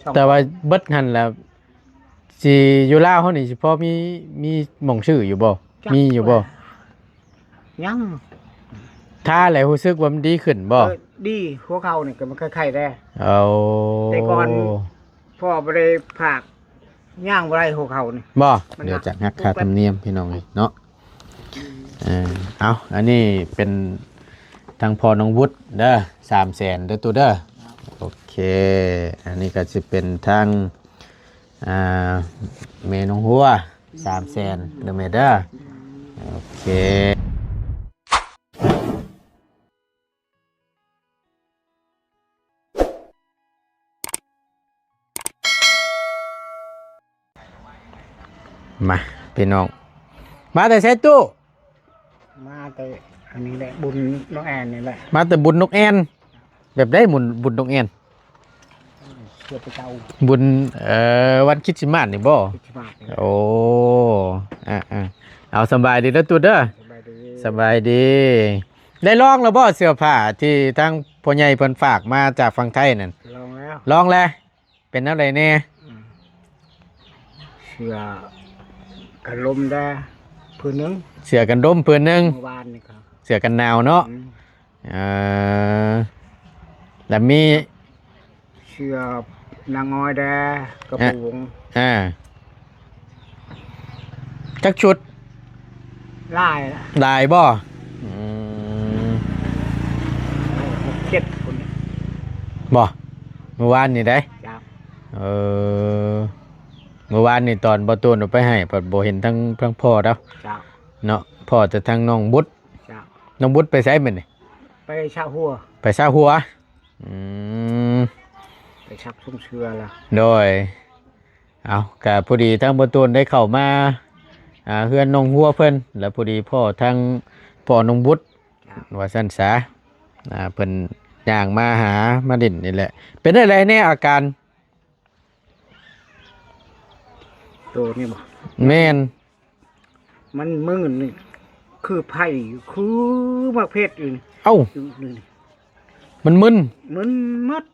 ສອງ ແຕ່ວ່າເບິດຫັ້ນລະ ຊິຢູ່ລາວເຮົານີ້ຊິພໍມີ ມີໝ່ອງຊື້ຢູ່ບໍ່? ຈັກ ມີຢູ່ບໍ່? ຍັງ ທາແລ້ວຮູ້ສຶກວ່າມັນດີຂຶ້ນບໍ່? ເອີ ດີ ຫົວເຂົ່ານີ້ກໍມັນໄຄໆແດ່. ເອົາ ແຕ່ກ່ອນພໍ່ບໍ່ໄດ້ພາກ ຍ່າງບໍ່ໄດ້ຫົວເຂົ່ານີ້ ບໍ່? ມັນໜັກ ດຽວຈະຫັກຄ່າທຳນຽມພີ່ນ້ອງເອີຍເນາະ. ເອີ ເອົາ ອັນນີ້ເປັນທາງພໍ່ນ້ອງວຸດເດີ ສາມແສນເດີຕູ້ເດີ. ໂອເຄ ອັນນີ້ກໍຊິເປັນທາງ ອ່າ ແມ່ນ້ອງຫົວ ສາມແສນເດີແມ່ເດີ. ໂອເຄ ມາພີ່ນ້ອງ ມາແຕ່ໃສຕູ້? ມາແຕ່ອັນນີ້ແຫຼະ ບຸນນົກແອ່ນນີ້ແຫຼະ. ມາແຕ່ບຸນນົກແອ່ນ. ແບບໃດບຸນ ບຸນນົກແອ່ນ? ເທບພະເຈົ້າ ບຸນ ເອີ ວັນຄຣິດສະມາດນີ້ບໍ່? ຄຣິດສະມາດນີ້ແຫຼະ. ໂອ້ ອ່າໆ ເອົາ ສະບາຍດີເດີຕູ້ເດີ. ສະບາຍດີ ສະບາຍດີ. ໄດ້ລອງແລ້ວບໍ່ ເສື້ອຜ້າທີ່ທາງພໍ່ໃຫຍ່ເພິ່ນຝາກມາຈາກຝັ່ງໄທນັ້ນ? ລອງແລ້ວ ລອງແລ້ວ. ເປັນແນວໃດແດ່? ອືມ ເສື້ອກັນລົມແດ່ຜືນໜຶ່ງ ເສື້ອກັນລົມຜືນໜຶ່ງ. ມື້ວານນີ້ກໍເສື້ອກັນໜາວເນາະ. ອືມ ເອີ ແລ້ວມີ ເສື້ອນາງອ້ອຍແດ່ ກະໂປງ. ອ່າ ຈັກຊຸດ? ຫຼາຍລະ ຫຼາຍບໍ່? ອືມ ຫົກເຈັດຄົນນີ້ບໍ່? ມື້ວານນີ້ໄດ໋. ເຈົ້າ ເອີ ມື້ວານນີ້ຕອນບໍ່ຕູນເອົາໄປໃຫ້ ພັດບໍ່ເຫັນທັງ ທັງພໍ່ດອກ. ເຈົ້າ ເນາະ ພໍ້ແຕ່ທາງນ້ອງບຸດ. ເຈົ້າ ນ້ອງບຸດໄປໃສມື້ນີ້? ໄປຊະຫົວ ໄປຊະຫົວ. ອືມ ໄປຊັກຊົງເສື້ອລະ. ໂດຍ ເອົາ ກະພໍດີທາງບໍ່ຕູນໄດ້ເຂົ້າມາ ອ່າ ເຮືອນນ້ອງຫົວເພິ່ນ ແລ້ວພໍດີພໍ້ທາງພໍ່ນ້ອງບຸດ. ເຈົ້າ ວ່າຊັ້ນສາ ອ່າ ເພິ່ນຍ່າງມາຫາ ມາຫຼິ້ນນີ້ແຫຼະ. ເປັນຈັ່ງໃດແດ່ອາການ? ໂຕນີ້ບໍ່? ແມ່ນ. ມັນມື່ນນີ້ ຄືໄຟ ຄືໝາກເພັດຢູ່ນີ້. ເອົ້າ ຢູ່ນີ້ ມັນມຶນ ມຶນໝົດ.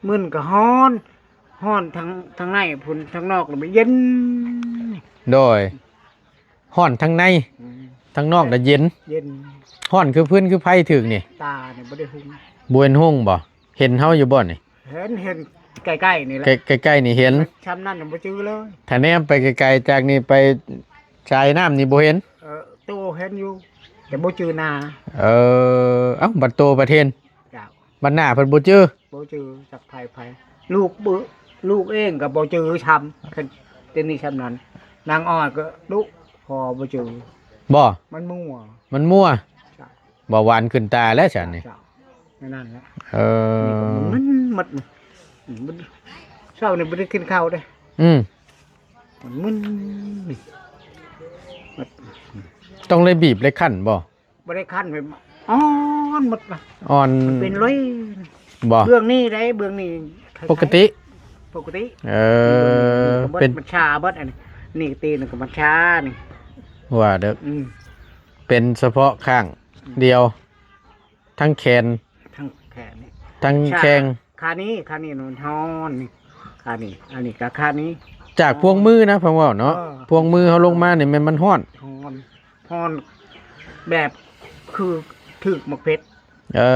ມຶນກໍຮ້ອນ ຮ້ອນທາງ ທາງໃນພຸ້ນ ທາງນອກລະມັນເຢັນ. ໂດຍ ຮ້ອນທາງໃນ. ອືມ ທາງນອກນະເຢັນ ເຢັນ. ຮ້ອນຄືຟືນຄືໄຟຖືກນີ້? ຕານີ້ບໍ່ໄດ້ຮຸ່ງ ບໍ່ເຫັນຮຸ່ງບໍ່? ເຫັນເຮົາຢູ່ບໍ່ນີ້? ເຫັນ ເຫັນໃກ້ໆນີ້ແຫຼະ. ໃກ້ ໃກ້ໆນີ້ເຫັນ. ຊ່ຳນັ້ນບໍ່ຈື່ເລີຍ. ຖ້າແນມໄປໄກໆ ຈາກນີ້ໄປສາຍນ້ຳນີ້ບໍ່ເຫັນ? ເອີ ໂຕເຫັນຢູ່ ແຕ່ບໍ່ຈື່ໜ້າ. ເອີ ເອົ້າ ບັດໂຕບັດເຫັນ. ເຈົ້າ ບັດໜ້າເພິ່ນບໍ່ຈື່. ບໍ່ຈື່ຈັກໃຜໃຜ. ລູກ ລູກເອງກໍບໍ່ຈື່ຊ້ຳ ຄັນເປັນນີ້ຊ້ຳນັ້ນ. ນາງອ້ອຍກໍດຸ ພໍບໍ່ຈື່. ບໍ່? ມັນມົວ ມັນມົວ. ເຈົ້າ ເບົາຫວານຂຶ້ນຕາແລ້ວຊັ້ນນີ້. ເຈົ້າ ແນວນັ້ນແຫຼະ. ເອີ ນີ້ກໍມຶນໝົດ. ອືມ ເຊົ້ານີ້ບໍ່ໄດ້ກິນເຂົ້າເດ້. ອືມ ມັນມຶນນີ້ ມັນ ຕ້ອງໄດ້ບີບໄດ້ຄັ້ນບໍ່? ບໍ່ໄດ້ຄັ້ນ ແບບອ່ອນໝົດລະ. ອ່ອນ ມັນເປັນເລີຍບໍ່? ເບື້ອງນີ້ໄດ໋ ເບື້ອງນີ້ ປົກກະຕິ ປົກກະຕິ. ເອີ ເປັນ ມັນຊາເບິດອັນນີ້. ນີ້ຕີນກໍມັນຊານີ້ ວ່າເດີ. ອືມ ເປັນສະເພາະຂ້າງ ອືມ ດຽວ ທັງແຂນ ທັງແຂນນີ້ ທັງແຂ້ງ. ຂານີ້ ຂານີ້ມັນຮ້ອນນີ້ ຂານີ້ ອັນນີ້ກໍຂານີ້. ຈາກພວງມືນະ ເພິ່ນເວົ້າເນາະ. ເອີ ພວງມືເຮົາລົງມານີ້ແມ່ນມັນຮ້ອນ. ຮ້ອນ ຮ້ອນແບບຄືຖືກໝາກເພັດ. ເອີ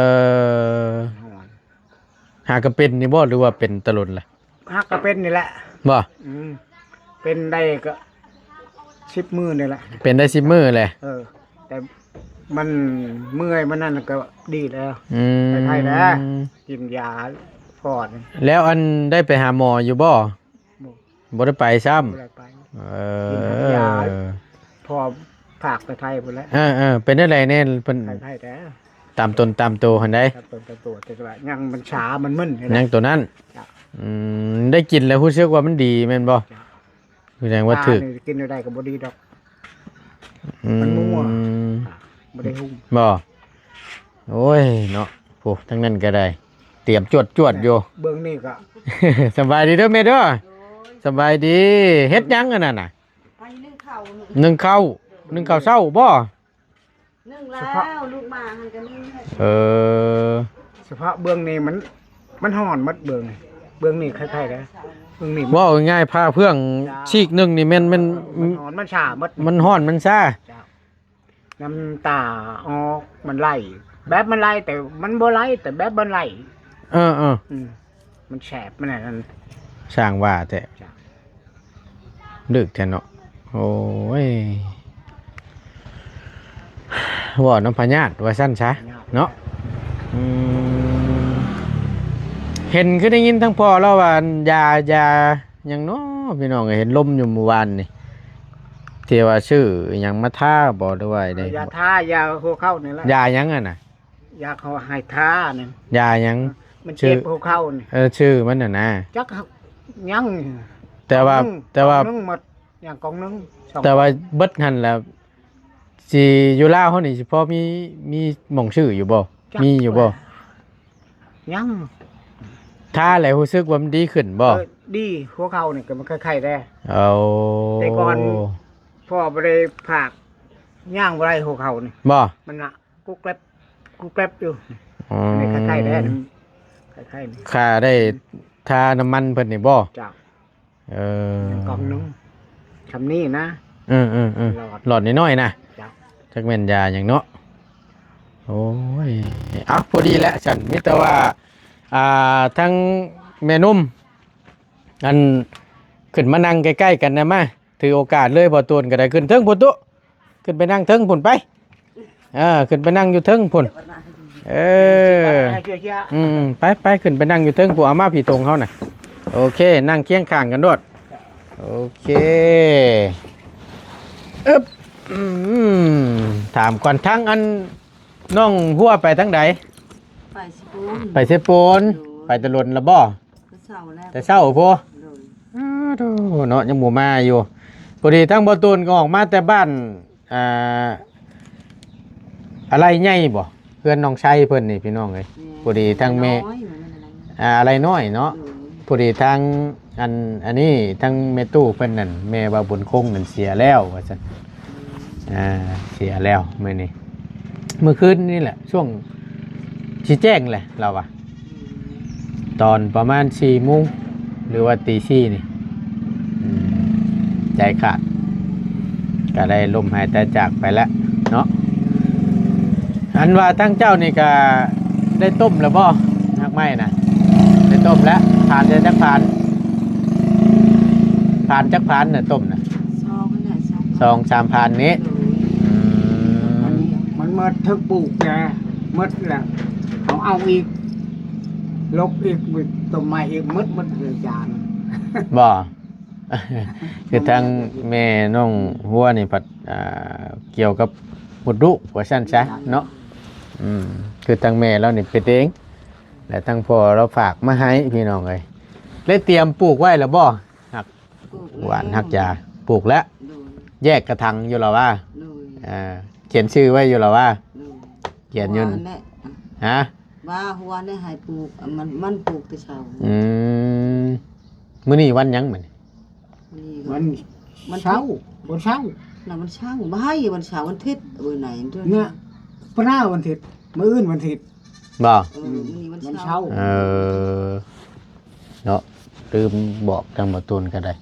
ຮ້ອນ. ຫາກະເປັນນີ້ບໍ່ ຫຼືວ່າເປັນຕະດົນລະ? ຫາກະເປັນນີ້ແຫຼະ. ບໍ່? ອືມ ເປັນໄດ້ກໍສິບມື້ນີ້ແຫຼະ. ເປັນໄດ້ສິບມື້ແຫຼະ. ເອີ ແຕ່ມັນເມື່ອຍ ມັນນັ້ນກໍດີແລ້ວ. ອືມ ໄປໄທແລ້ວ ກິນຢາຟອດ. ແລ້ວອັນໄດ້ໄປຫາໝໍຢູ່ບໍ່? ບໍ່ ບໍ່ໄດ້ໄປຊ້ຳ. ບໍ່ໄດ້ໄປ. ເອີ ກິນຢາພໍ່ຝາກໄປໄທພຸ້ນແຫຼະ. ເອີໆ ເປັນຈັ່ງໃດແດ່? ເພິ່ນ ໄທໆ ແຕ່ ຕາມຕົນຕາມໂຕຫັ້ນໃດ໋. ຕາມຕົນຕາມໂຕ ແຕ່ວ່າຍັງມັນຊາ ມັນມຶນ ຍັງໂຕນັ້ນ. ເຈົ້າ ອືມ ໄດ້ກິນແລ້ວຮູ້ສຶກວ່າມັນດີແມ່ນບໍ່? ເຈົ້າ ຄືແສດງວ່າຖືກ. ຕານີ້ກິນແນວໃດກໍບໍ່ດີດອກ. ອືມ ມັນມົວ ບໍ່ໄດ້ຫຸ່ງບໍ່? ໂອ້ຍເນາະ ໂອ້ ທາງນັ້ນກໍໄດ້ ຕຽມຈວດໆຢູ່. ເບິ່ງນີ້ກໍ ສະບາຍດີເດີແມ່ເດີ. ສະບາຍດີ. ເຮັດຫຍັງອັນນັ້ນນະ? ໄປໜຶ້ງເຂົ້າ. ໜຶ້ງເຂົ້າ. ໜຶ້ງເຂົ້າເຊົ້າບໍ່? ໜຶ້ງແລ້ວ ລູກມາຫັ້ນກໍໜຶ້ງ. ເອີ ສະເພາະເບື້ອງນີ້ມັນ ມັນຮ້ອນໝົດເບື້ອງນີ້. ເບື້ອງນີ້ໄຄໆເດ້ ເບື້ອງນີ້ ເວົ້າງ່າຍໆ ຜ້າເຟື່ອງ ຈ້າ ຊີກໜຶ່ງນີ້ແມ່ນ ແມ່ນ ມັນຮ້ອນມັນຊາໝົດ ມັນຮ້ອນມັນຊາ ຈ້າ ນ້ຳຕາອອກ ມັນໄຫຼ ແບບມັນໄຫຼ ແຕ່ມັນບໍ່ໄຫຼ ແຕ່ແບບມັນໄຫຼ ເອີໆ ອືມ ມັນແສບ ມັນອັນນັ້ນ ຊ່າງວ່າແທ້ ຈ້າ ເລິກແທ້ເນາະ ໂອ້ຍ ເວົ້ານຳພະຍາດວ່າຊັ້ນຊະເນາະ ອືມ ເຫັນ ຄືໄດ້ຍິນທາງພໍ່ລາວວ່າ ຢາ ຢາຫຍັງເນາະ ພີ່ນ້ອງເອີຍ ເຫັນລົມຢູ່ມື້ວານນີ້ ທີ່ວ່າຊື້ອີ່ຫຍັງມາທາບໍ ຫຼືວ່າໃດ ຢາທາ ຢາຫົວເຂົ່ານີ້ແຫຼະ ຢາຫຍັງຫັ້ນນະ ຢາເຂົາໃຫ້ທານັ້ນ ຢາຫຍັງ ມັນເຈັບຫົວເຂົ່ານີ້ ເອີ ຊື່ມັນຫັ້ນນະ ຈັກ ຍັງ ແຕ່ວ່າ ກອງໜຶ່ງ ແຕ່ວ່າ ກອງໜຶ່ງໝົດ ຍັງກອງໜຶ່ງ ສອງ ແຕ່ວ່າເບິດຫັ້ນລະ ຊິຢູ່ລາວເຮົານີ້ ຊິພໍມີ ມີໝ່ອງຊື້ຢູ່ບໍ່? ຈັກ ມີຢູ່ບໍ່? ຍັງ ທາແລ້ວຮູ້ສຶກວ່າມັນດີຂຶ້ນບໍ່? ເອີ ດີ ຫົວເຂົ່ານີ້ກໍມັນໄຄໆແດ່ ເອົາ ແຕ່ກ່ອນພໍ່ບໍ່ໄດ້ພາກ ຍ່າງບໍ່ໄດ້ຫົວເຂົ່ານີ້ ບໍ່? ມັນນະ ກຸບແກັບ ກຸບແກັບຢູ່ ອໍ ນີ້ໄຄໆແດ່ ໄຄໆນີ້ ຂ້າໄດ້ທານ້ຳມັນເພິ່ນນີ້ບໍ່? ເຈົ້າ ເອີ ຍັງກອງໜຶ່ງ ຊ່ຳນີ້ນະ ເອີໆໆ ຫຼອດ ຫຼອດນ້ອຍໆນະ ເຈົ້າ ຈັກແມ່ນຢາຫຍັງເນາະ ໂອ້ຍ ເອົາ ພໍດີແຫຼະຊັ້ນ ມີແຕ່ວ່າ ອ່າ ທາງແມ່ນຸ່ມ ອັນ ຂຶ້ນມານັ່ງໃກ້ໆກັນນະ ມາ ຖືໂອກາດເລີຍ ບໍ່ຕູນກໍໄດ້ ຂຶ້ນເທິງພຸ້ນຕຸ ຂຶ້ນໄປນັ່ງເທິງພຸ້ນໄປ ເອີ ຂຶ້ນໄປນັ່ງຢູ່ເທິງພຸ້ນ ເອີ ອືມ ໄປໆ ຂຶ້ນໄປນັ່ງຢູ່ເທິງພຸ້ນ ເອົາມາ ຜີໂຕງເຮົານະ ໂອເຄ ນັ່ງຄຽງຂ້າງກັນໂລດ ໂອເຄ ອຶບ ອືມ ຖາມກ່ອນ ທາງອັນ ນ້ອງຫົວໄປທາງໃດ? ໄປເຊໂປນ ໄປເຊໂປນ ໂດຍ ໄປແຕ່ດົນລະບໍ່? ແຕ່ເຊົ້າແລ້ວ ແຕ່ເຊົ້າພຸ້ນ ໂດຍ ອ້າໂທ້ເນາະ ຍັງບໍ່ມາຢູ່ ພໍດີທາງບໍ່ຕູນກໍອອກມາແຕ່ບ້ານ ອ່າ ອາໄລໃຫຍ່ບໍ່ ເຮືອນນ້ອງໄຊເພິ່ນນີ້ພີ່ນ້ອງເອີຍ ແມ່ນ ພໍດີທາງແມ່ ອາໄລນ້ອຍ ອາໄລນ້ອຍເນາະ ໂດຍ ພໍດີທາງ ອັນ ອັນນີ້ ທາງແມ່ຕູ້ເພິ່ນນັ້ນ ແມ່ວ່າບຸນຄົງນັ້ນເສຍແລ້ວວ່າຊັ້ນ ອືມ ອ່າ ເສຍແລ້ວມື້ນີ້ ມື້ຄືນນີ້ແຫຼະ ຊ່ວງຊິແຈ້ງແຫຼະລາວວ່າ ອືມ ຕອນປະມານສີ່ໂມງ ຫຼືວ່າຕີສີ່ນີ້ ອືມ ໃຈຂາດ ກໍໄດ້ລົ້ມຫາຍຕາຍຈາກໄປແລ້ວເນາະ ອັນວ່າທາງເຈົ້ານີ້ກໍໄດ້ຕົ້ມແລ້ວບໍ່ ຮາກໄມ້ນະ? ໄດ້ຕົ້ມແລ້ວ ພານໄດ້ຈັກພານ? ພານຈັກພານນະຕົ້ມນະ? ສອງຫັ້ນແຫຼະ ສອງ ສອງສາມພານນີ້ ໂດຍ ອືມ ມັນ ມັນໝົດເຖິງປູກແລ້ວ ໝົດແລ້ວ ເຂົາເອົາອີກ ລົກອີກ ຕົ້ນໄມ້ອີກ ໝົດ ໝົດເລີຍຈານ ບໍ່? ຄືທາງແມ່ນ້ອງຫົວນີ້ພັດ ອ່າ ກ່ຽວກັບມົດລູກວ່າຊັ້ນຊະເນາະ ອືມ ຄືທາງແມ່ລາວນີ້ເປັນເອງ ແລະທາງພໍ່ລາວຝາກມາໃຫ້ ພີ່ນ້ອງເອີຍ ເລີຍຕຽມປູກໄວ້ແລ້ວບໍ່? ຮັກ ປູກແລ້ວ ຫວ່ານຮັກຢາ ປູກແລ້ວ ໂດຍ ແຍກກະຖາງຢູ່ລະວ່າ ໂດຍ ອ່າ ຂຽນຊື່ໄວ້ຢູ່ລະວ່າ ໂດຍ ຂຽນຢູ່ ວ່າຫັ້ນແຫຼະ ຮະ ວ່າຫົວນີ້ໃຫ້ປູກ ມັນ ມັນປູກແຕ່ເຊົ້າ ອືມ ມື້ນີ້ວັນຫຍັງມື້ນີ້? ມື້ນີ້ວັນ ວັນເສົາ ວັນເສົາ ນະ ວັນເສົາ ບໍ່ໃຫ້ວັນເສົາ ວັນທິດ ມື້ໃນ ນະ ປະນາວັນທິດ ມື້ອື່ນວັນທິດ ບໍ່? ເອີ ອືມ ມື້ນີ້ວັນເສົາ ວັນເສົາ ເອີ ເນາະ ລືມບອກທາງໝໍຕູນກໍໄດ້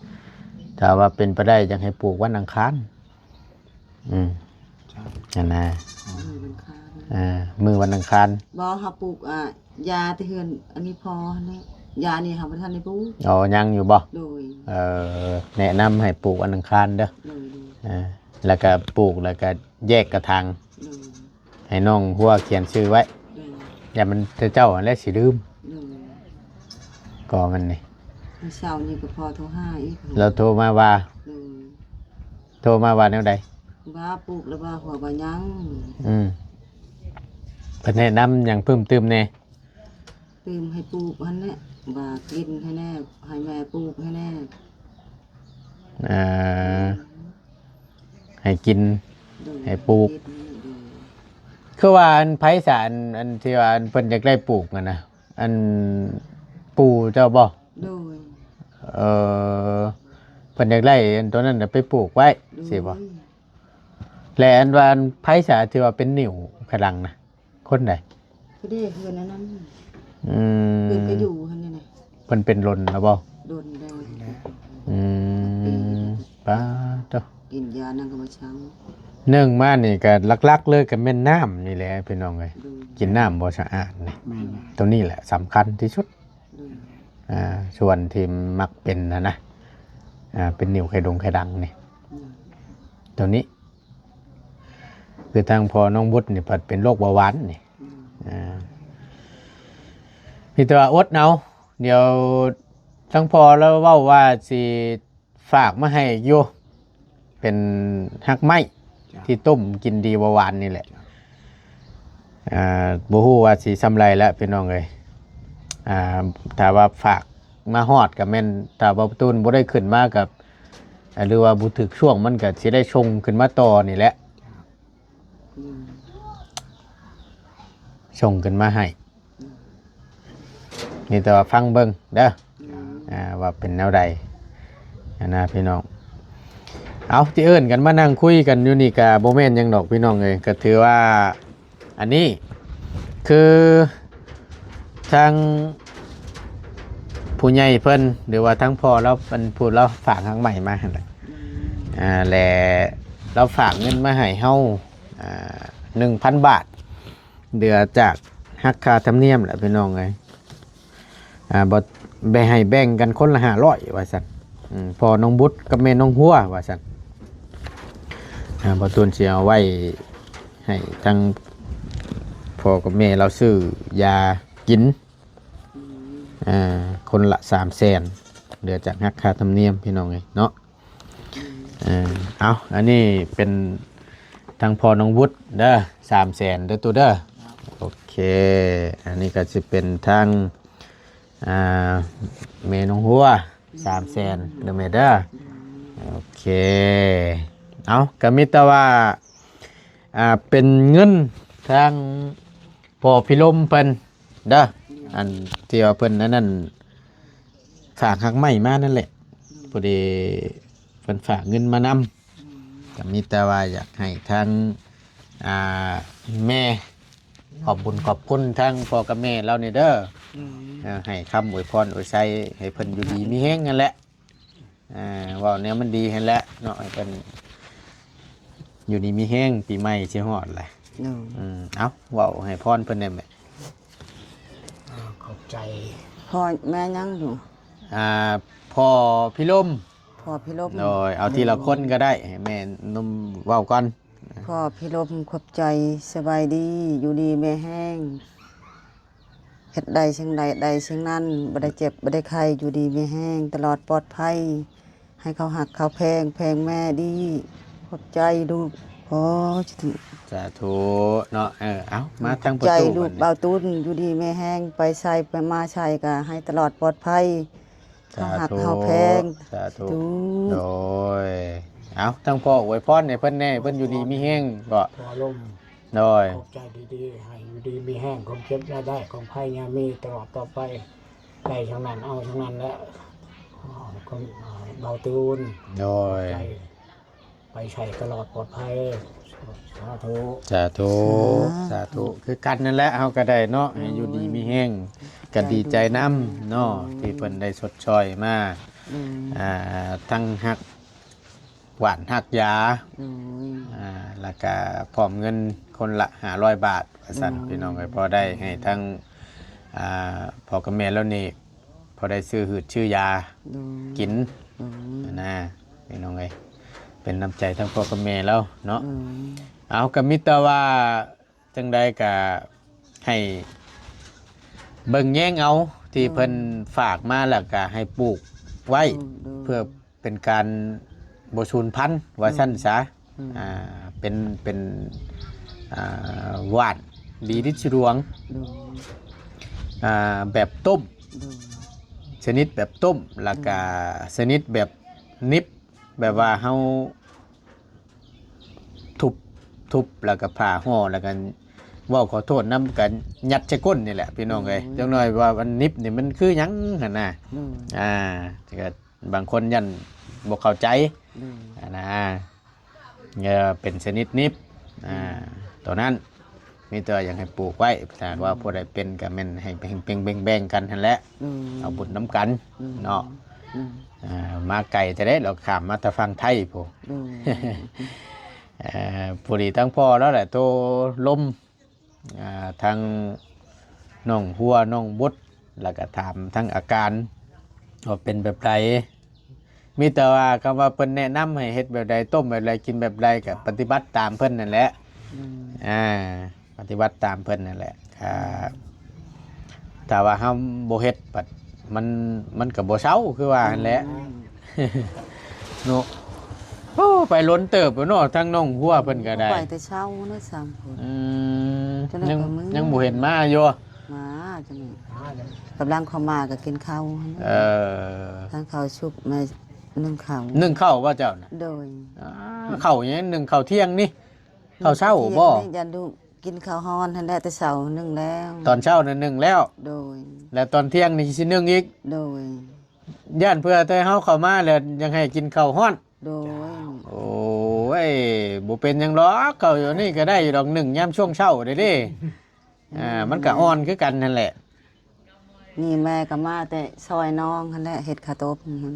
ຖ້າວ່າເປັນໄປໄດ້ ຢາກໃຫ້ປູກວັນອັງຄານ ອືມ ຫັ້ນນະ ມື້ວັນອັງຄານ ອ່າ ມື້ວັນອັງຄານ ບໍ່ ເຮົາປູກ ອ່າ ຢາແຕ່ເຮືອນ ອັນນີ້ພໍຫັ້ນແຫຼະ ຢານີ້ເຮົາບໍ່ທັນໄດ້ປູກ ອໍ ຍັງຢູ່ບໍ່? ໂດຍ ເອີ ແນະນຳໃຫ້ປູກວັນອັງຄານເດີ ໂດຍໆ ອ່າ ແລ້ວກໍປູກ ແລ້ວກໍແຍກກະຖາງ ໂດຍ ໃຫ້ນ້ອງຫົວຂຽນຊື່ໄວ້ ໂດຍ ຢ້ານມັນ ເຈົ້າຫັ້ນແຫຼະຊິລືມ ໂດຍ ກໍມັນນີ້ ມື້ເຊົ້ານີ້ກໍພໍໂທຫາອີກ ລາວໂທມາວ່າ ໂດຍ ໂທມາວ່າແນວໃດ? ວ່າປູກແລ້ວວ່າຫົວວ່າຫຍັງ ອືມ ເພິ່ນແນະນຳຫຍັງເພີ່ມຕື່ມແດ່? ຕື່ມໃຫ້ປູກຫັ້ນແຫຼະ ວ່າກິນໃຫ້ແດ່ ໃຫ້ແມ່ປູກໃຫ້ແດ່ ອ່າ ໃຫ້ກິນ ໂດຍ ໃຫ້ປູກ ໂດຍ ຄືວ່າອັນ ໃຜສາ ອັນ ອັນທີ່ວ່າອັນເພິ່ນຢາກໄດ້ປູກຫັ້ນນະ ອັນ ປູ່ເຈົ້າບໍ່? ໂດຍ ເອີ ເພິ່ນຢາກໄດ້ອັນໂຕນັ້ນນະໄປປູກໄວ້ ໂດຍ ຊີ້ບໍ່? ແລະ ອັນວ່າໃຜສາທີ່ວ່າເປັນນິ້ວຂ້າງຫຼັງນະ ຄົນໃດ? ກໍໄດ້ເຮືອນອັນນັ້ນ ອືມ ເຮືອນກໍຢູ່ຫັ້ນນີ້ນະ ເພິ່ນເປັນດົນແລ້ວບໍ່? ດົນແລ້ວ. ອືມ ປາໂຕ ກິນຢານັ້ນກໍບໍ່ເຊົາ. ໜຶ່ງມານີ້ກໍຫຼັກໆເລີຍກໍແມ່ນນ້ຳນີ້ແຫຼະພີ່ນ້ອງເອີຍ. ໂດຍ. ກິນນ້ຳບໍ່ສະອາດນີ້. ແມ່ນ. ໂຕນີ້ແຫຼະສຳຄັນທີ່ສຸດ. ໂດຍ. ອ່າ ສ່ວນທີ່ມັກເປັນຫັ້ນນະ ອ່າ ເປັນນິ້ວໄຂ່ດົງໄຂ່ດັງນີ້. ໂດຍ. ໂຕນີ້ ຄືທາງພໍ່ນ້ອງບຸດນີ້ພັດເປັນໂລກເບົາຫວານນີ້. ອືມ. ອ່າ ມີແຕ່ວ່າອົດເອົາ. ດຽວທາງພໍ່ລາວເວົ້າວ່າຊິຝາກມາໃຫ້ຢູ່ ເປັນຮາກໄມ້ ເຈົ້າ ທີ່ຕົ້ມກິນດີເບົາຫວານນີ້ແຫຼະ. ເຈົ້າ. ອ່າ ບໍ່ຮູ້ວ່າຊິຊ່ຳໃດລະພີ່ນ້ອງເອີຍ. ອ່າ ຖ້າວ່າຝາກມາຮອດກໍແມ່ນ ຖ້າເບົາຕູນບໍ່ໄດ້ຂຶ້ນມາກໍ ອ່າ ຫຼືວ່າບໍ່ຖືກຊ່ວງ ມັນກໍຊິໄດ້ສົ່ງຂຶ້ນມາຕໍ່ນີ້ແຫຼະ. ອືມ. ສົ່ງຂຶ້ນມາໃຫ້. ອືມ. ມີແຕ່ວ່າຟັງເບິ່ງເດີ. ອືມ. ອ່າ ວ່າເປັນແນວໃດຫັ້ນນະພີ່ນ້ອງ. ເອົາ ທີ່ເອີ້ນກັນມານັ່ງຄຸຍກັນຢູ່ນີ້ກະບໍ່ແມ່ນຫຍັງດອກພີ່ນ້ອງເອີຍ. ກະຖືວ່າອັນນີ້ຄື ທາງຜູ້ໃຫຍ່ເພິ່ນ ຫຼືວ່າທາງພໍ່ລາວ ເປັນຜູ້ລາວຝາກຮາກໄມ້ມາຫັ້ນແຫຼະ. ອືມ. ອ່າ ແລະ ລາວຝາກເງິນມາໃຫ້ເຮົາ ອ່າ ໜຶ່ງພັນບາດ ເຫຼືອຈາກຫັກຄ່າທຳນຽມແຫຼະພີ່ນ້ອງເອີຍ. ອ່າ ບໍ່ ແບ່ງ ໃຫ້ແບ່ງກັນຄົນລະຫ້າຮ້ອຍວ່າຊັ້ນ. ອືມ ພໍ່ນ້ອງບຸດກັບແມ່ນ້ອງຫົວວ່າຊັ້ນ. ອ່າ ບ່າວຕູນຊິເອົາໄວ້ໃຫ້ທັງພໍ່ກັບແມ່ລາວຊື້ຢາກິນ ອືມ ອ່າ ຄົນລະສາມແສນ ເຫຼືອຈາກຫັກຄ່າທຳນຽມພີ່ນ້ອງເອີຍເນາະ. ເອີ ເອົາ ອັນນີ້ເປັນທາງພໍ່ນ້ອງວຸດເດີ ສາມແສນເດີຕູ້ເດີ. ໂອເຄ ອັນນີ້ກໍຊິເປັນທາງ ອ່າ ແມ່ນ້ອງຫົວ ສາມແສນເດີແມ່ເດີ. ໂອເຄ ເອົາ ກໍມີແຕ່ວ່າ ອ່າ ເປັນເງິນທາງພໍ່ພິລົມເພິ່ນເດີ ອັນທີ່ວ່າເພິ່ນອັນນັ້ນ ຝາກຮາກໄມ້ມານັ້ນແຫຼະ ອືມ ພໍດີເພິ່ນຝາກເງິນມານຳ ອືມ ກໍມີແຕ່ວ່າຢາກໃຫ້ທາງ ອ່າ ແມ່ ຂອບບຸນຂອບຄຸນທາງພໍ່ກັບແມ່ລາວນີ້ເດີ ອືມ ເອີ ໃຫ້ຄຳອວຍພອນອວຍໄຊໃຫ້ເພິ່ນຢູ່ດີມີແຮງຫັ້ນແຫຼະ. ອ່າ ເວົ້າແນວມັນດີຫັ້ນແຫຼະເນາະ ໃຫ້ເພິ່ນຢູ່ດີມີແຮງ ປີໃໝ່ຊິຮອດແຫຼະ. ໂດຍ ອືມ ເອົ້າ ເວົ້າໃຫ້ພອນເພິ່ນແດ່ແມ່. ອ່າ ຂອບໃຈ. ພໍ່ແມ່ຫຍັງຢູ່? ອ່າ ພໍ່ພິລົມ. ພໍ່ພິລົມ. ໂດຍ ເອົາທີລະຄົນກໍໄດ້ ໃຫ້ແມ່ໜຸ່ມເວົ້າກ່ອນ. ພໍ່ພິລົມ ຂອບໃຈ. ສະບາຍດີ ຢູ່ດີມີແຮງ. ເຮັດໄດ້ສິ່ງໃດໄດ້ສິ່ງນັ້ນ ບໍ່ໄດ້ເຈັບບໍ່ໄດ້ໄຂ້ ຢູ່ດີມີແຮງ ຕະຫຼອດປອດໄພ ໃຫ້ເຂົາຮັກເຂົາແພງ ແພງແມ່ດີ. ຂອບໃຈລູກ. ໂອ້ ສາທຸເນາະ. ເອີ ເອົາ ມາທາງປະຕູ ຂອບໃຈລູກ ບາດນີ້ ບ່າວຕູນ ຢູ່ດີມີແຮງ ໄປໃສໄປມາໃສກໍໃຫ້ຕະຫຼອດປອດໄພ ສາທຸ ເຮົາຮັກເຮົາແພງ. ສາທຸ ສາທຸ. ໂດຍ ເອົາ ທາງພໍ່ອວຍພອນໃຫ້ເພິ່ນແດ່ ເພິ່ນຢູ່ດີມີແຮງເກາະ ພໍ່ລົມ. ໂດຍ ຂອບໃຈດີໆ ໃຫ້ຢູ່ດີມີແຮງ ຄວາມເຈັບຢ່າໄດ້ ຄວາມໄພຢ່າມີ ຕະຫຼອດຕໍ່ໄປ ໄດ້ຈັ່ງນັ້ນເອົາຈັ່ງນັ້ນແຫຼະ ຂອບໃຈ ເບົາຕູນ. ໂດຍ ໄປໃສຕະຫຼອດປອດໄພ. ສາທຸ ສາທຸ ສາ ສາທຸ ຄືກັນນັ້ນແຫຼະ ເຮົາກໍໄດ້ເນາະ ໂດຍ ໃຫ້ຢູ່ດີມີແຮງ ກໍດີໃຈນຳເນາະ ໂດຍ ທີ່ເພິ່ນໄດ້ຊົດຊ່ອຍມາ ໂດຍ ອ່າ ທັງຮັກຫວ່ານຮັກຢາ ໂດຍ ອ່າ ແລ້ວກໍພ້ອມເງິນຄົນລະຫ້າຮ້ອຍບາດວ່າຊັ້ນ ໂດຍ ພີ່ນ້ອງເອີຍ ພໍໄດ້ໃຫ້ທັງ ອ່າ ພໍ່ກັບແມ່ລາວນີ້ ພໍໄດ້ຊື້ຫືດຊື້ຢາ ໂດຍ ກິນ ໂດຍ ນະ ພີ່ນ້ອງເອີຍ ເປັນນ້ຳໃຈທັງພໍ່ກັບແມ່ລາວເນາະ. ໂດຍ ເອົາ ກໍມີແຕ່ວ່າຈັ່ງໃດກໍໃຫ້ເບິ່ງແຍງເອົາ ທີ່ ໂດຍ ເພິ່ນຝາກມາ ແລ້ວກໍໃຫ້ປູກໄວ້ ໂດຍ ໂດຍ ເພື່ອເປັນການບໍ່ສູນພັນວ່າຊັ້ນສາ. ໂດຍ ໂດຍ ອ່າ ເປັນ ເປັນ ອ່າ ຫວ່ານດີລິດສະດວງ ໂດຍ ອ່າ ແບບຕົ້ມ ໂດຍ ຊະນິດແບບຕົ້ມ ແລ້ວກະ ໂດຍ ຊະນິດແບບໜິບ ແບບວ່າເຮົາທຸບ ທຸບ ແລ້ວກະຜ່າຫໍ່ ແລ້ວກະ ເວົ້າຂໍໂທດນຳ ກະຍັດໃສ່ກົ້ນນີ້ແຫຼະ ພີ່ນ້ອງເອີຍ. ໂດຍ ຈັກໜ້ອຍວ່າມັນໜິບນີ້ມັນຄືຫຍັງຫັ້ນນະ. ໂດຍ ອ່າ ກະ ບາງຄົນຢ້ານບໍ່ເຂົ້າໃຈ ໂດຍ ຫັ້ນນະ ເອີ ເປັນຊະນິດໜິບ ອ່າ ໂຕນັ້ນ ມີແຕ່ວ່າຢາກໃຫ້ປູກໄວ້ ຖ້າຫາກວ່າຜູ້ໃດເປັນກໍແມ່ນໃຫ້ແບ່ງໆກັນຫັ້ນແຫຼະ ເອີ ເອົາບຸນນຳກັນ ເອີ ເນາະ ເອີ ອ່າ ມາໄກແທ້ເດ້ ລາວຂ້າມມາແຕ່ຝັ່ງໄທພຸ້ນ ເອີ ເອີ ພໍດີທາງພໍ່ລາວແຫຼະໂທລົມ ອ່າ ທາງນ້ອງຫົວ ນ້ອງບົດ ແລ້ວກໍຖາມທາງອາການວ່າເປັນແບບໃດ ມີແຕ່ວ່າຄຳວ່າເພິ່ນແນະນຳໃຫ້ເຮັດແບບໃດ ຕົ້ມແບບໃດ ກິນແບບໃດ ກໍປະຕິບັດຕາມເພິ່ນນັ້ນແຫຼະ ອືມ ອ່າ ປະຕິບັດຕາມເພິ່ນນັ້ນແຫຼະ ຖ້າ ຖ້າວ່າເຮົາບໍ່ເຮັດ ບັດມັນ ມັນກໍບໍ່ເຊົາ ຄືວ່າຫັ້ນແຫຼະ ອືມ ເນາະ ໂອ້ ໄປດົນເຕີບແລ້ວເນາະ ທາງນ້ອງຫົວເພິ່ນກໍໄດ້ ໄປແຕ່ເຊົ້າເນາະ ສາມຄົນ ອືມ ຈັ່ງໃດ ຍັງ ກໍມື້ ຍັງບໍ່ເຫັນມາຢູ່ ມາຈັ່ງໃດ ກຳລັງເຂົ້າມາກໍກິນເຂົ້າຫັ້ນ ເອີ ທາງເຂົ້າສຸກມາໜຶ້ງເຂົ້າ ໜຶ້ງເຂົ້າບໍ່ເຈົ້ານະ ໂດຍ ອ່າ ເຂົ້າຫຍັງໜຶ້ງເຂົ້າທ່ຽງນີ້ ເຂົ້າເຊົ້າບໍ່ ຢ້ານລູກກິນເຂົ້າຮ້ອນຫັ້ນແຫຼະ ແຕ່ເຊົ້າໜຶ້ງແລ້ວ ຕອນເຊົ້ານັ້ນໜຶ້ງແລ້ວ ໂດຍ ແລ້ວຕອນທ່ຽງນີ້ຊິໜຶ້ງອີກ ໂດຍ ຢ້ານເພື່ອແຕ່ເຮົາເຂົ້າມາແລ້ວຍັງໃຫ້ກິນເຂົ້າຮ້ອນ ໂດຍ ໂອ້ຍ ບໍ່ເປັນຫຍັງດອກ ເຂົ້າຢູ່ນີ້ກໍໄດ້ຢູ່ດອກ ໜຶ້ງຍາມຊ່ວງເຊົ້າເດ້ເດ້ ອ່າ ມັນກໍອ່ອນຄືກັນຫັ້ນແຫຼະ ນີ້ແມ່ກໍມາແຕ່ຊ່ອຍນ້ອງຫັ້ນແຫຼະ ເຮັດເຂົ້າຕົ້ມຫັ້ນ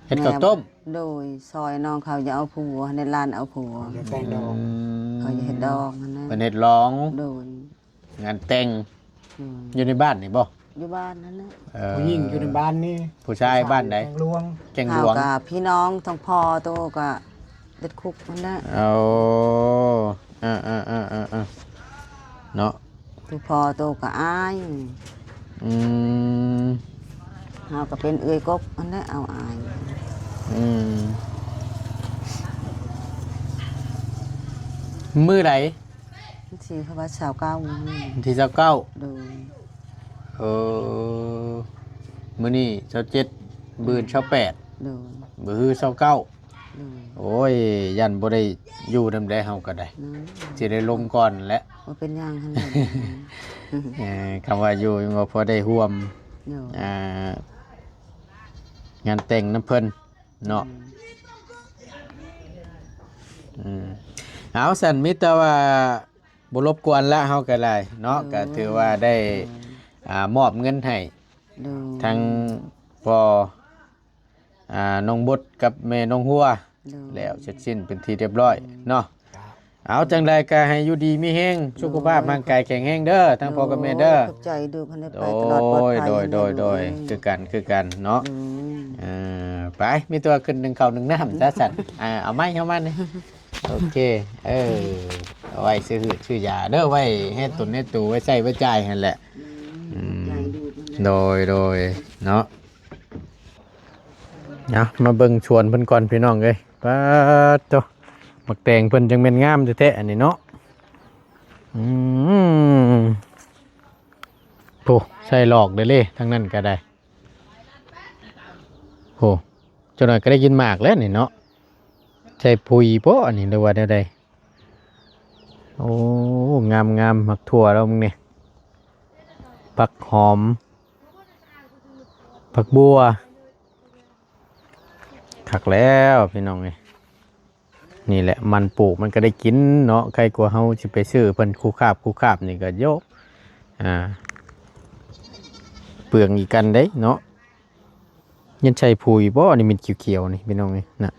ເຮັດເຂົ້າຕົ້ມ ໂດຍ ຊ່ອຍນ້ອງເຂົາຢາກເອົາຜົວ ໃຫ້ຫຼານເອົາຜົວ ຢາກແຕ່ງດອງ ອືມ ເຂົາຢາກເຮັດດອງຫັ້ນນະ ເພິ່ນເຮັດດອງ ໂດຍ ງານແຕ່ງ ອືມ ຢູ່ໃນບ້ານນີ້ບໍ່? ຢູ່ບ້ານນັ້ນແຫຼະ ເອີ ຜູ້ຍິງຢູ່ໃນບ້ານນີ້ ຜູ້ຊາຍບ້ານໃດ? ແກ້ງຫຼວງ ແກ້ງຫຼວງ ເຮົາກໍພີ່ນ້ອງທັງພໍ່ໂຕກໍຕິດຄຸກຫັ້ນແຫຼະ ໂອ້ ເອີໆໆໆ ເນາະ ຜູ້ພໍ່ໂຕກໍອາຍ ອືມ ເຮົາກໍເປັນເອື້ອຍກົກຫັ້ນແຫຼະ ເອົາອາຍ ອືມ ມື້ໃດ? ວັນທີ ເຂົາວ່າຊາວເກົ້າ ວັນທີຊາວເກົ້າ ໂດຍ ເອີ ມື້ນີ້ຊາວເຈັດ ມື້ອື່ນຊາວແປດ ໂດຍ ມື້ຮືຊາວເກົ້າ ໂດຍ ໂອ້ຍ ຢ້ານບໍ່ໄດ້ຢູ່ນຳໃດເຮົາກໍໄດ້ ໂດຍ ຊິໄດ້ລົງກ່ອນແຫຼະ ບໍ່ເປັນຫຍັງຫັ້ນແຫຼະ ເອີ ຄຳວ່າຢູ່ຍັງວ່າພໍໄດ້ຮ່ວມ ໂດຍ ອ່າ ງານແຕ່ງນຳເພິ່ນ ເນາະ ອືມ ອືມ ເອົາ ຊັ້ນມີແຕ່ວ່າບໍ່ລົບກວນລະ ເຮົາກໍໄດ້ເນາະ ໂດຍ ກໍຖືວ່າໄດ້ ໂດຍ ອ່າ ມອບເງິນໃຫ້ ໂດຍ ທັງພໍ່ ອ່າ ນ້ອງບົດກັບແມ່ນ້ອງຫົວ ໂດຍ ແລ້ວເສັດສິ້ນເປັນທີ່ຮຽບຮ້ອຍ ໂດຍ ເນາະ ເອົາ ຈັ່ງໃດກໍໃຫ້ຢູ່ດີມີແຮງ ໂດຍ ສຸຂະພາບຮ່າງກາຍແຂງແຮງເດີ ທັງພໍ່ກັບແມ່ເດີ ໂດຍ ຂອບໃຈລູກໃຫ້ໄປຕະຫຼອດປອດໄພ ໂດຍ ໂດຍ ໂດຍ ຄືກັນ ຄືກັນເນາະ ໂດຍ ເອີ ໄປ ມີແຕ່ວ່າຂຶ້ນໜຶ້ງເຂົ້າໜຶ້ງນ້ຳຊະຊັ້ນ ອ່າ ເອົາໄມ້ເຮົາມານີ້ ໂອເຄ ເອີ ເອົາໄວ້ຊື້ຫືດຊື້ຢາເດີ ໄວ້ເຮັດຕົນເຮັດໂຕ ໄວ້ໃຊ້ໄວ້ຈ່າຍຫັ້ນແຫຼະ ອືມ ໂດຍ ໂດຍ ເນາະ ເອົາ ມາເບິ່ງສວນເພິ່ນກ່ອນພີ່ນ້ອງເອີຍ ປາດໂທ້ ໝາກແຕງເພິ່ນຈັ່ງແມ່ນງາມແທ້ໆ ອັນນີ້ເນາະ ອືມ ໂອ້ ໃສ່ຫຼອກເດ້ເລີ ທາງນັ້ນກໍໄດ້ ໂອ້ ຈັກໜ້ອຍກໍໄດ້ກິນໝາກແລ້ວນີ້ເນາະ ໃສ່ປຸ໋ຍບໍ່ ອັນນີ້ ຫຼືວ່າແນວໃດ? ໂອ້ ງາມໆ ໝາກຖົ່ວລາວ ມຶງນີ້ ຜັກຫອມ ຜັກບົ່ວ ຄັກແລ້ວພີ່ນ້ອງເອີຍ ນີ້ແຫຼະ ມັນປູກມັນກໍໄດ້ກິນເນາະ ໄຄກວ່າເຮົາຊິໄປຊື້ເພິ່ນຄູ່ຄາບຄູ່ຄາບນີ້ກໍໂຍ ອ່າ ເປືອງອີກກັນເດ້ເນາະ. ຍັງໃສ່ປຸ໋ຍບໍ່? ອັນນີ້ເມັດຂຽວໆ ນີ້ພີ່ນ້ອງເອີຍ ນະ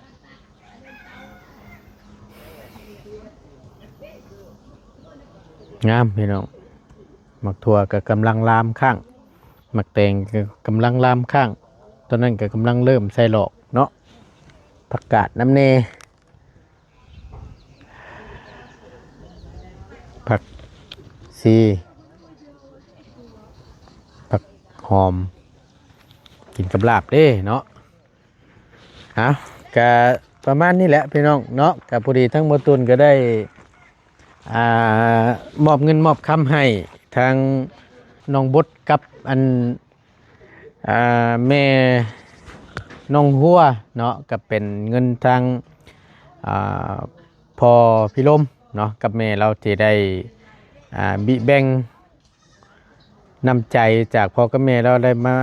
ງາມພີ່ນ້ອງ. ໝາກຖົ່ວກໍກຳລັງລາມຂ້າງ ໝາກແຕງກໍກຳລັງລາມຂ້າງ ຕອນນັ້ນກໍກຳລັງເລີ່ມໃສ່ຫຼອກເນາະ ຜັກກາດນຳແດ່. ຜັກຊີ ຜັກຫອມ ກິນກັບລາບເດ້ເນາະ. ເອົາ ກະປະມານນີ້ແຫຼະພີ່ນ້ອງເນາະ. ກະພໍດີທັງໝົດຕຸນກໍໄດ້ ອ່າ ມອບເງິນມອບຄຳໃຫ້ທາງນ້ອງບົດກັບອັນ ອ່າ ແມ່ນ້ອງຫົວເນາະ ກໍເປັນເງິນທາງ ອ່າ ພໍ່ພິລົມເນາະ ກັບແມ່ລາວທີ່ໄດ້ ອ່າ ບິແບ່ງນ້ຳໃຈຈາກພໍ່ກັບແມ່ລາວ ໄດ້ມາ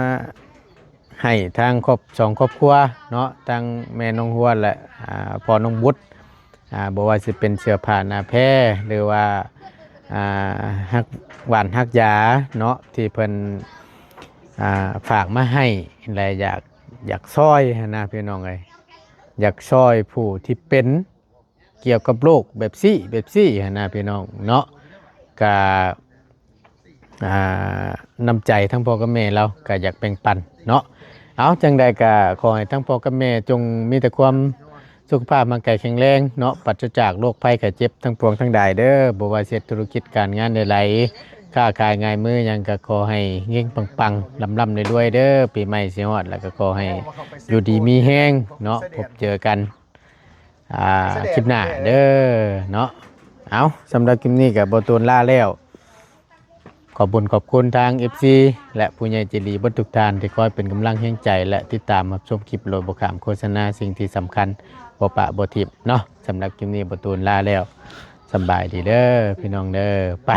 ໃຫ້ທາງຄອບ ສອງຄອບຄົວເນາະ ທັງແມ່ນ້ອງຫົວ ແລະ ອ່າ ພໍ່ນ້ອງບຸດ ອ່າ ບໍ່ວ່າຊິເປັນເສື້ອຜ້າໜ້າແພ ຫຼືວ່າ ອ່າ ຮັກຫວ່ານຮັກຢາເນາະ ທີ່ເພິ່ນ ອ່າ ຝາກມາໃຫ້ ແລະ ຢາກ ຢາກຊ່ອຍຫັ້ນນະພີ່ນ້ອງເອີຍ ຢາກຊ່ອຍຜູ້ທີ່ເປັນ ກ່ຽວກັບໂລກແບບຊີ້ແບບຊີ້ຫັ້ນນະພີ່ນ້ອງເນາະ ກະ ອ່າ ນ້ຳໃຈທັງພໍ່ກັບແມ່ລາວກະຢາກແບ່ງປັນເນາະ. ເອົາ ຈັ່ງໃດກະຂໍໃຫ້ທັງພໍ່ກັບແມ່ຈົ່ງມີແຕ່ຄວາມສຸຂະພາບຮ່າງກາຍແຂງແຮງເນາະ ປາສຈາກໂລກໄພໄຂ້ເຈັບທັງປວງທັງຫຼາຍເດີ. ບໍ່ວ່າຊິເຮັດທຸລະກິດການງານໃດໆ ຄ້າຂາຍງາຍມືຫຍັງກະຂໍໃຫ້ເຮັງປັງໆ ລ່ຳໆລວຍໆເດີ. ປີໃໝ່ຊິຮອດແລ້ວກະຂໍໃຫ້ຢູ່ດີມີແຮງເນາະ ພົບເຈີກັນ ອ່າ ຄລິບໜ້າເດີເນາະ. ເອົາ ສຳລັບຄລິບນີ້ກະບໍ່ໂຕນລາແລ້ວ ຂອບບຸນຂອບຄຸນທາງເອັຟຊີ ແລະ ຜູ້ໃຫຍ່ໃຈດີເບິດທຸກທ່ານທີ່ຄອຍເປັນກຳລັງແຮງໃຈ ແລະ ຕິດຕາມຮັບຊົມຄລິບໂດຍບໍ່ຂ້າມໂຄສະນາ ສິ່ງທີ່ສຳຄັນບໍ່ປະບໍ່ຖິ້ມເນາະ. ສຳລັບຄລິບນີ້ບໍ່ໂຕນລາແລ້ວ ສຳບາຍດີເດີພີ່ນ້ອງເດີ ໄປ.